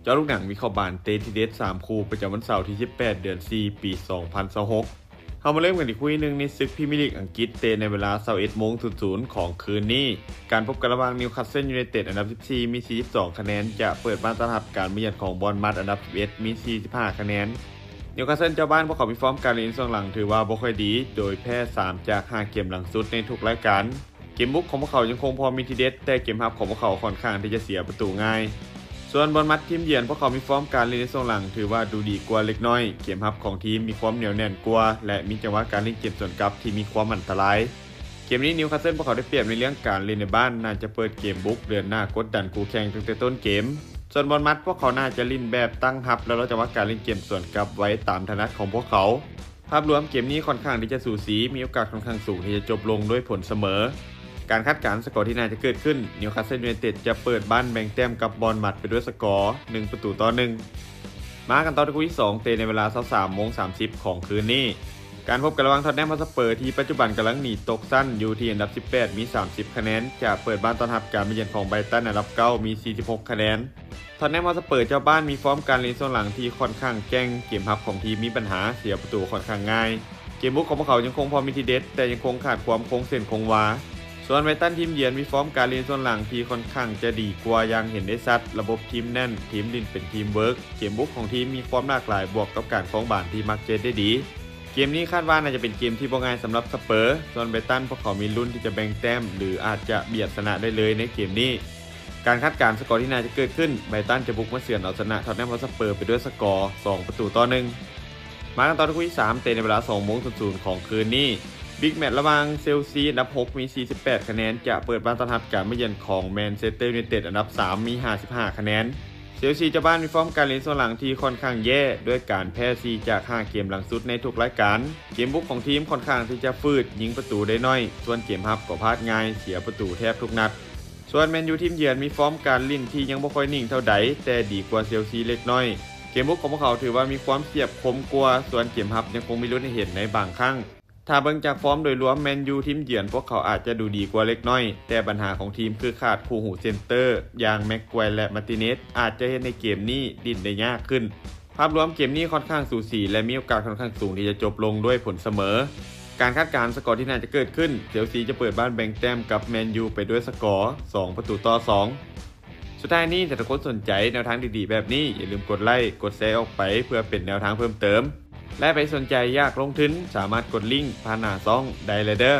ເຈາະລູກໜັງວິເຄາະບານເຕະທີເດັດສາມຄູ່ ປະຈຳວັນເສົາທີສິບແປດ ເດືອນສີ່ ປີສອງພັນຊາວຫົກ. ເຮົາມາເລີ່ມກັນທີ່ຄູ່ທີໜຶ່ງ ໃນສຶກພຣີເມຍລີກອັງກິດ ເຕະໃນເວລາຊາວເອັດໂມງສູນສູນຂອງຄືນນີ້. ການພົບກັນລະຫວ່າງນິວຄາສເຊິນຢູໄນເຕັດ ອັນດັບສິບສີ່ ມີສີ່ສິບສອງຄະແນນ ຈະເປີດບ້ານຕ້ອນຮັບການມາເຢືອນຂອງບອນມັດ ອັນດັບສິບເອັດ ມີສີ່ສິບຫ້າຄະແນນ. ນິວຄາສເຊິນເຈົ້າບ້ານພວກເຂົາມີຟອມການຫຼິ້ນຊ່ວງຫຼັງຖືວ່າບໍ່ຄ່ອຍດີ ໂດຍແພ້ສາມຈາກຫ້າເກມຫຼັງສຸດໃນທຸກລາຍການ. ເກມບຸກຂອງພວກເຂົາຍັງຄົງພໍມີທີເດັດ ແຕ່ເກມຮັບຂອງພວກເຂົາຂ້ອນຂ້າງທີ່ຈະເສຍປະຕູງ່າຍ. ສ່ວນບອນມັດທີມເຢືອນ ພວກເຂົາມີຟອມການຫຼິ້ນໃນຊ່ວງຫຼັງຖືວ່າດູດີກວ່າເລັກນ້ອຍ, ເກມຮັບຂອງທີມມີຄວາມໜຽວແໜ້ນກວ່າ ແລະ ມີຈັງຫວະການຫຼິ້ນເກມສວນກັບທີ່ມີຄວາມອັນຕະລາຍ. ເກມນີ້ນິວຄາສເຊິນພວກເຂົາໄດ້ປຽບໃນເລື່ອງການຫຼິ້ນໃນບ້ານ, ໜ້າຈະເປີດເກມບຸກເດີນໜ້າກົດດັນຄູ່ແຂ່ງຕັ້ງແຕ່ຕົ້ນເກມ. ສ່ວນບອນມັດ ພວກເຂົາໜ້າຈະຫຼິ້ນແບບຕັ້ງຮັບ ແລ້ວລະຈັງຫວະການຫຼິ້ນເກມສວນກັບໄວຕາມຖະໜັດຂອງພວກເຂົາ. ພາບລວມເກມນີ້ຂ້ອນຂ້າງທີ່ຈະສູສີ, ມີໂອກາດຂ້ອນຂ້າງສູງທີ່ຈະຈົບລົງດ້ວຍຜົນສະເໝີ. ການຄາດການສະກໍທີ່ໜ້າຈະເກີດຂຶ້ນ, ນິວຄາສເຊິນຢູໄນເຕັດຈະເປີດບ້ານແບ່ງແຕ້ມກັບບອນມັດໄປດ້ວຍສະກໍໜຶ່ງປະຕູຕໍ່ໜຶ່ງ. ມາກັນຕໍ່ທີ່ຄູ່ທີສອງ ເຕະໃນເວລາຊາວສາມໂມງສາມສິບຂອງຄືນນີ້. ການພົບກັນລະຫວ່າງທອດແນມຮອດສະເປີ ທີ່ປັດຈຸບັນກຳລັງໜີຕົກຊັ້ນຢູ່ທີ່ອັນດັບສິບແປດ ມີສາມສິບຄະແນນ ຈະເປີດບ້ານຕ້ອນຮັບການມາເຢືອນຂອງໄບຣຕັນ ອັນດັບເກົ້າ ມີສີ່ສິບຫົກຄະແນນ. ທອດແນມຮອດສະເປີເຈົ້າບ້ານມີຟອມການຫຼິ້ນຊ່ວງຫຼັງທີ່ຂ້ອນຂ້າງແກ່ງ, ເກມຮັບຂອງທີມມີບັນຫາ, ເສຍປະຕູຂ້ອນຂ້າງງ່າຍ. ເກມບຸກຂອງພວກເຂົາຍັງຄົງພໍມີທີເດັດ, ແຕ່ຍັງຄົງຂາດຄວາມຄົງເສັ້ນຄົງວາ. ສ່ວນໄບຣຕັນທີມເຢືອນມີຟອມການຫຼິ້ນຊ່ວງຫຼັງທີ່ຂ້ອນຂ້າງຈະດີກວ່າຢ່າງເຫັນໄດ້ຊັດ, ລະບົບທີມແໜ້ນ, ທີມຫຼິ້ນເປັນທີມເວີກ, ເກມບຸກຂອງທີມມີຄວາມຫຼາກຫຼາຍ ບວກກັບການຄອງບານທີ່ມັກຈະເຮັດໄດ້ດີ. ເກມນີ້ຄາດວ່າໜ້າຈະເປັນເກມທີ່ບໍ່ງ່າຍສຳລັບສະເປີ, ສ່ວນໄບຣຕັນພວກເຂົາມີລຸ້ນທີ່ຈະແບ່ງແຕ້ມ ຫຼື ອາດຈະບຽດຊະນະໄດ້ເລີຍໃນເກມນີ້. ການຄາດການສະກໍທີ່ໜ້າຈະເກີດຂຶ້ນ, ໄບຣຕັນຈະບຸກມາເຊືອນເອົາຊະນະທອດແນມຮອດສະເປີໄປດ້ວຍສະກໍສອງປະຕູຕໍ່ໜຶ່ງ. ມາກັນຕໍ່ທີ່ຄູ່ທີສາມ ເຕະໃນເວລາສອງໂມງສູນສູນຂອງຄືນນີ້. ບິກແມັດລະຫວ່າງເຊລຊີ ອັນດັບຫົກ ມີສີ່ສິບແປດຄະແນນ ຈະເປີດບ້ານຕ້ອນຮັບການມາເຢືອນຂອງແມນເຊສເຕີຢູໄນເຕັດ ອັນດັບສາມ ມີຫ້າສິບຫ້າຄະແນນ. ເຊລຊີເຈົ້າບ້ານມີຟອມການຫຼິ້ນຊ່ວງຫຼັງທີ່ຂ້ອນຂ້າງແຍ່ ດ້ວຍການແພ້ສີ່ຈາກຫ້າເກມຫຼັງສຸດໃນທຸກລາຍການ. ເກມບຸກຂອງທີມຂ້ອນຂ້າງທີ່ຈະຝືດ, ຍິງປະຕູໄດ້ໜ້ອຍ, ສ່ວນເກມຮັບກໍພາດງ່າຍ, ເສຍປະຕູແທບທຸກນັດ. ສ່ວນແມນຢູທີມເຢືອນມີຟອມການຫຼິ້ນທີ່ຍັງບໍ່ຄ່ອຍນິ່ງເທົ່າໃດ, ແຕ່ດີກວ່າເຊລຊີເລັກນ້ອຍ. ເກມບຸກຂອງພວກເຂົາຖືວ່າມີຄວາມສຽບຄົມກວ່າ, ສ່ວນເກມຮັບຍັງຄົງມີລຸ້ນໃຫ້ເຫັນໃນບາງຄັ້ງ. ຖ້າເບິ່ງຈາກຟອມໂດຍລວມ, ແມນຢູທີມເຢືອນພວກເຂົາອາດຈະດູດີກວ່າເລັກນ້ອຍ, ແຕ່ບັນຫາຂອງທີມຄືຂາດຄູ່ຫູເຊັນເຕີ ຢ່າງແມັກໄກວ ແລະ ມາຕິເນສ ອາດຈະເຮັດໃຫ້ເກມນີ້ດິ້ນໄດ້ຍາກຂຶ້ນ. ພາບລວມເກມນີ້ຂ້ອນຂ້າງສູສີ ແລະ ມີໂອກາດຂ້ອນຂ້າງສູງທີ່ຈະຈົບລົງດ້ວຍຜົນສະເໝີ. ການຄາດການສະກໍທີ່ໜ້າຈະເກີດຂຶ້ນ, ເຊລຊີຈະເປີດບ້ານແບ່ງແຕ້ມກັບແມນຢູໄປດ້ວຍສະກໍສອງປະຕູຕໍ່ສອງ. ສຸດທ້າຍນີ້, ຖ້າທຸກຄົນສົນໃຈແນວທາງດີໆແບບນີ້, ຢ່າລືມກົດໄລ, ກົດແຊອອກໄປເພື່ອເປັນແນວທາງເພີ່ມເຕີມ. ແລະ ໃຜສົນໃຈຢາກລົງທຶນ, ສາມາດກົດລິ້ງຜ່ານໜ້າຊ່ອງໄດ້ເລີຍເດີ້.